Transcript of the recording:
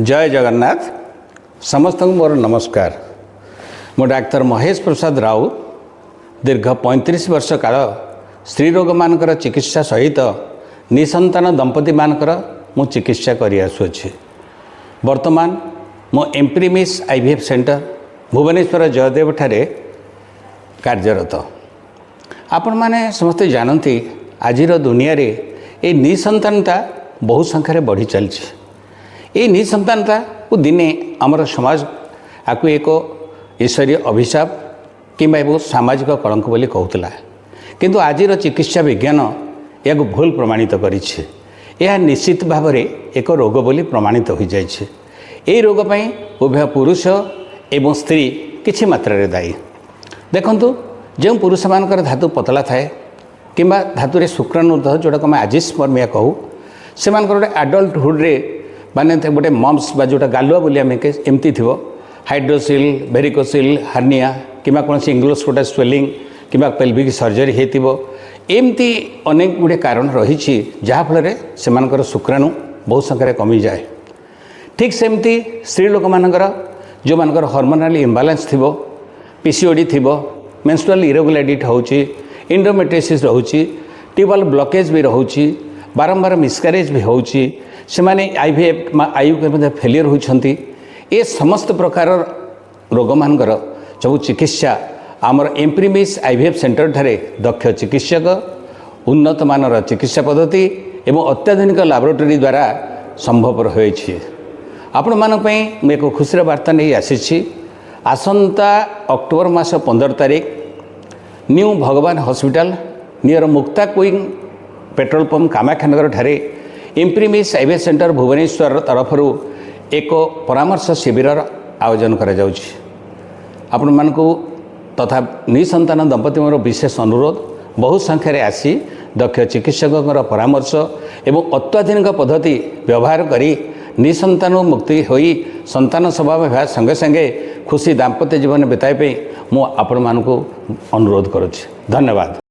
ଜୟ ଜଗନ୍ନାଥ। ସମସ୍ତଙ୍କୁ ମୋର ନମସ୍କାର। ମୁଁ ଡାକ୍ତର ମହେଶ ପ୍ରସାଦ ରାଉତ। ଦୀର୍ଘ 35 ବର୍ଷ କାଳ ସ୍ତ୍ରୀ ରୋଗମାନଙ୍କର ଚିକିତ୍ସା ସହିତ ନିସନ୍ତାନ ଦମ୍ପତିମାନଙ୍କର ମୁଁ ଚିକିତ୍ସା କରିଆସୁଅଛି। ବର୍ତ୍ତମାନ ମୁଁ ଏମ୍ପ୍ରିମିସ୍ ଆଇଭିଏଫ୍ ସେଣ୍ଟର, ଭୁବନେଶ୍ୱର ଜୟଦେବଠାରେ କାର୍ଯ୍ୟରତ। ଆପଣମାନେ ସମସ୍ତେ ଜାଣନ୍ତି, ଆଜିର ଦୁନିଆରେ ଏଇ ନିସନ୍ତାନତା ବହୁ ସଂଖ୍ୟାରେ ବଢ଼ି ଚାଲିଛି। ଏଇ ନିସନ୍ତାନତାକୁ ଦିନେ ଆମର ସମାଜ ଆକୁ ଏକ ଈଶ୍ୱରୀୟ ଅଭିଶାପ କିମ୍ବା ଏକ ସାମାଜିକ କଳଙ୍କ ବୋଲି କହୁଥିଲା। କିନ୍ତୁ ଆଜିର ଚିକିତ୍ସା ବିଜ୍ଞାନ ଏହାକୁ ଭୁଲ ପ୍ରମାଣିତ କରିଛି। ଏହା ନିଶ୍ଚିତ ଭାବରେ ଏକ ରୋଗ ବୋଲି ପ୍ରମାଣିତ ହୋଇଯାଇଛି। ଏହି ରୋଗ ପାଇଁ ଉଭୟ ପୁରୁଷ ଏବଂ ସ୍ତ୍ରୀ କିଛି ମାତ୍ରାରେ ଦାୟୀ। ଦେଖନ୍ତୁ, ଯେଉଁ ପୁରୁଷମାନଙ୍କର ଧାତୁ ପତଳା ଥାଏ କିମ୍ବା ଧାତୁରେ ଶୁକ୍ରାଣୁ, ଯେଉଁଟାକୁ ଆମେ ଆଜୁସ୍ପର୍ମିଆ କହୁ, ସେମାନଙ୍କର ଗୋଟେ ଆଡଲ୍ଟହୁଡ଼ରେ ମାନେ ଗୋଟେ ମମ୍ପସ୍ ବା ଯେଉଁଟା ଗାଲୁଆ ବୋଲି ଆମେ ଏମିତି ଥିବ, ହାଇଡ୍ରୋସିଲ୍, ଭେରିକୋସିଲ୍, ହାର୍ନିଆ କିମ୍ବା କୌଣସି ଇଙ୍ଗୁଲୋସ୍କ୍ରୋଟାଲ ସ୍ୱେଲିଂ କିମ୍ବା ପେଲଭିକ୍ ସର୍ଜରୀ ହେଇଥିବ, ଏମିତି ଅନେକ ଗୁଡ଼ିଏ କାରଣ ରହିଛି, ଯାହାଫଳରେ ସେମାନଙ୍କର ଶୁକ୍ରାଣୁ ବହୁ ସଂଖ୍ୟାରେ କମିଯାଏ। ଠିକ୍ ସେମିତି ସ୍ତ୍ରୀ ଲୋକମାନଙ୍କର, ଯେଉଁମାନଙ୍କର ହର୍ମୋନାଲ୍ ଇମ୍ବାଲାନ୍ସ ଥିବ, ପିସିଓଡ଼ି ଥିବ, ମେନ୍ଷ୍ଟ୍ରୁଆଲ୍ ଇରେଗୁଲାରିଟି ହେଉଛି, ଇଣ୍ଡୋମେଟ୍ରିଓସିସ୍ ରହୁଛି, ଟ୍ୟୁବାଲ୍ ବ୍ଲକେଜ୍ ବି ରହୁଛି, ବାରମ୍ବାର ମିସକ୍ୟାରେଜ୍ ବି ହେଉଛି, ସେମାନେ ଆଇଭିଏଫ୍, ଆଇୟୁଆଇ ମଧ୍ୟ ଫେଲିୟର୍ ହେଉଛନ୍ତି, ଏ ସମସ୍ତ ପ୍ରକାରର ରୋଗମାନଙ୍କର ସବୁ ଚିକିତ୍ସା ଆମର ଏମ୍ପ୍ରିମିସ୍ ଆଇଭିଏଫ୍ ସେଣ୍ଟରଠାରେ ଦକ୍ଷ ଚିକିତ୍ସକ, ଉନ୍ନତମାନର ଚିକିତ୍ସା ପଦ୍ଧତି ଏବଂ ଅତ୍ୟାଧୁନିକ ଲାବୋରେଟୋରୀ ଦ୍ୱାରା ସମ୍ଭବପର ହୋଇଛି। ଆପଣମାନଙ୍କ ପାଇଁ ମୁଁ ଏକ ଖୁସିର ବାର୍ତ୍ତା ନେଇ ଆସିଛି। ଆସନ୍ତା ଅକ୍ଟୋବର ମାସ 15 ତାରିଖ new Bhagwan hospital, near Mukta କୁଇଂ ପେଟ୍ରୋଲ ପମ୍ପ, କାମାକ୍ଷାନଗରଠାରେ ଏମ୍ପ୍ରିମିସ୍ ଆଇଭିଏଫ୍ ସେଣ୍ଟର ଭୁବନେଶ୍ୱର ତରଫରୁ ଏକ ପରାମର୍ଶ ଶିବିରର ଆୟୋଜନ କରାଯାଉଛି। ଆପଣମାନଙ୍କୁ ତଥା ନିସନ୍ତାନ ଦମ୍ପତିଙ୍କର ବିଶେଷ ଅନୁରୋଧ, ବହୁ ସଂଖ୍ୟାରେ ଆସି ଦକ୍ଷ ଚିକିତ୍ସକଙ୍କର ପରାମର୍ଶ ଏବଂ ଅତ୍ୟାଧୁନିକ ପଦ୍ଧତି ବ୍ୟବହାର କରି ନିସନ୍ତାନ ମୁକ୍ତି ହୋଇ ସନ୍ତାନ ସମ୍ଭବ ହେବା ସଙ୍ଗେ ସଙ୍ଗେ ଖୁସି ଦାମ୍ପତ୍ୟ ଜୀବନ ବିତାଇବା ପାଇଁ ମୁଁ ଆପଣମାନଙ୍କୁ ଅନୁରୋଧ କରୁଛି। ଧନ୍ୟବାଦ।